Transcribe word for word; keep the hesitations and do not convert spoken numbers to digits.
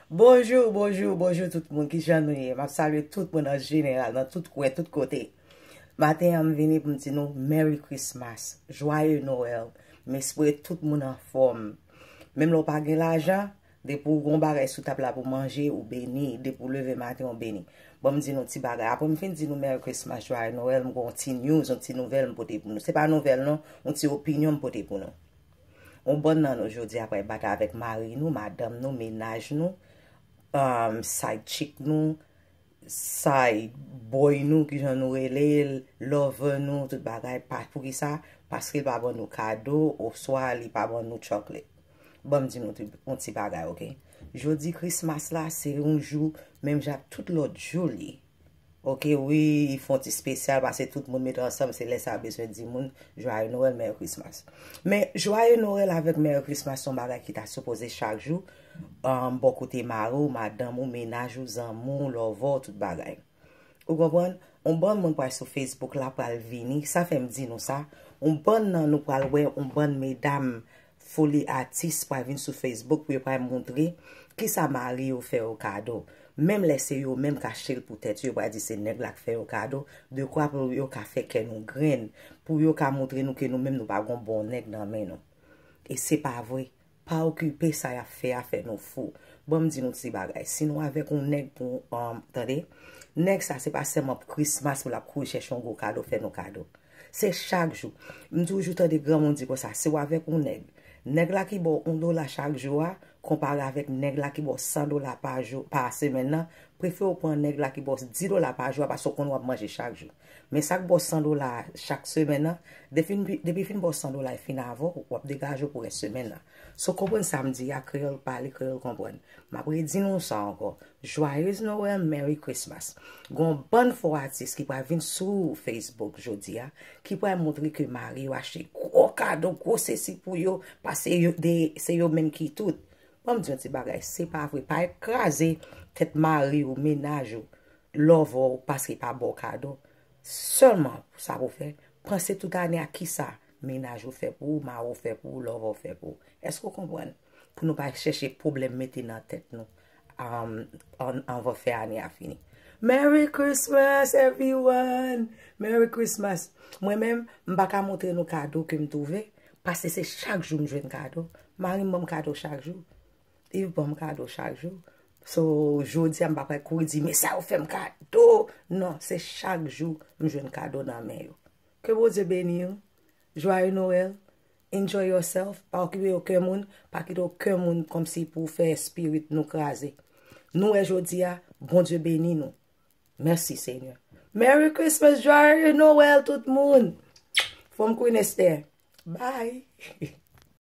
Bonjou, bonjou, bonjou tout moun. Kijan nou ye? M ap salye tout moun an jeneral, nan tout kwen, tout kote. Maten an, m vini pou m di nou Merry Christmas, Joyeux Noël. M espere tout moun anfòm. Menm lè w pa gen lajan, depi w gen yon bagay sou tab la pou manje, ou beni. Depi w leve maten, ou beni. Bon, m di nou ti bagay. Apre m fin di nou Merry Christmas, Joyeux Noël, m gen yon ti news, yon ti nouvèl m pote pou nou. Se pa nouvèl non, yon ti opinyon m pote pou nou. Yon bann nan nou jodi a pral bat avèk mari nou, madanm nou, mennaj nou, um, side chick nou, side boy nou, kijan nou rele l, lover nou, tout bagay. Pa, poukisa? Paske l pa ban nou kado, oswa li pa ban nou chocolate. Ban m di nou ti- yon ti bagay, oke? Jodi Christmas la, se yon jou, menm jan ak tout lòt jou li. Oke, wi, fè yon ti espesyal, paske tout moun mete ansanm, se lè sa yo bezwen di moun, Joyeux Noël, Merry Christmas. Men, Joyeux Noël avèk Merry Christmas, se yon bagay ki ta sipoze chak jou, um, bò kote mari w, madanm ou, mennaj ou, zanmi w, lover w, tout bagay. Ou konprann? Yon bann moun pral sou Facebook la, pral vini. Sa fè m di nou sa. Yon bann nan nou pral wè, yon bann medam foli atis pral vin sou Facebook pou yo pral montre kisa mari yo fè yo kado. Menm lè se yo menm k achte l pou tèt yo, yo pral di se nèg la k fè yo kado, dekwa pou yo ka fè kè nou grenn, pou yo ka montre nou ke nou menm nou pa gon bon nèg nan men nou. E se pa vre. Pa okipe sa y ap fè a, fè nou fou. Ban m di nou ti bagay. Si nou avèk yon nèg pou, um, tande, nèg sa se pa sèlman pou Christmas pou l ap kouri chèche yon gwo kado, fè nou kado. Se chak jou. M toujou tande granmoun di konsa, si w avèk yon nèg, nèg la ki ba w yon dola chak jou a, konpare avèk nèg la ki ba w san dola pa jou, pa semèn nan, prefere w pran nèg la ki ba w dis dola pa jou a, paske w konnen w ap manje chak jou. Men sa k ba w san dola chak semèn nan, depi, depi fin ba w san dola e fin avè w, w ap degaje w pou rès semèn nan. So, konprann sa m di a, kreyòl pale, kreyòl konprann. M ap redi nou sa ankò. Joyeux Noël, Merry Christmas. Gon bann fo atis ki pral vin sou Facebook jodi a, ki pral montre ke mari yo achte gwo kado, gwo sesi pou yo, paske yo, de, se yo menm ki tout. Ban m di yon ti bagay, se pa vre. Pa kraze tèt mari w, mennaj ou, lover w, paske pa ba w kado. Sèlman sa pou fè, panse tout ane a kisa mennaj ou fè pou ou, mari w fè pou ou, lover w fè pou ou. Èske w konprann? Pou nou pa chèche pwoblèm mete nan tèt nou, um, an, anvan fè ane a fini. Merry Christmas, everyone! Merry Christmas! Mwen menm, m pa ka montre nou kado ke m twouve, paske se chak jou m jwenn kado. Mari m ban m kado chak jou. Li ban m kado chak jou. So, jodi a, m pa pral kouri di, men sa yo fè m kado. Non, se chak jou m jwenn kado nan men yo. Ke Bondye beni w. Joyeux Noël. Enjoy yourself. Pa okipe okenn moun. Pa kite okenn moun kòmsi pou fè spirit nou kraze. Nou wè jodi a, Bondye beni nou. Mèsi, Senyè. Merry Christmas, Joyeux Noël, tout moun. From Queen Esther. Bye.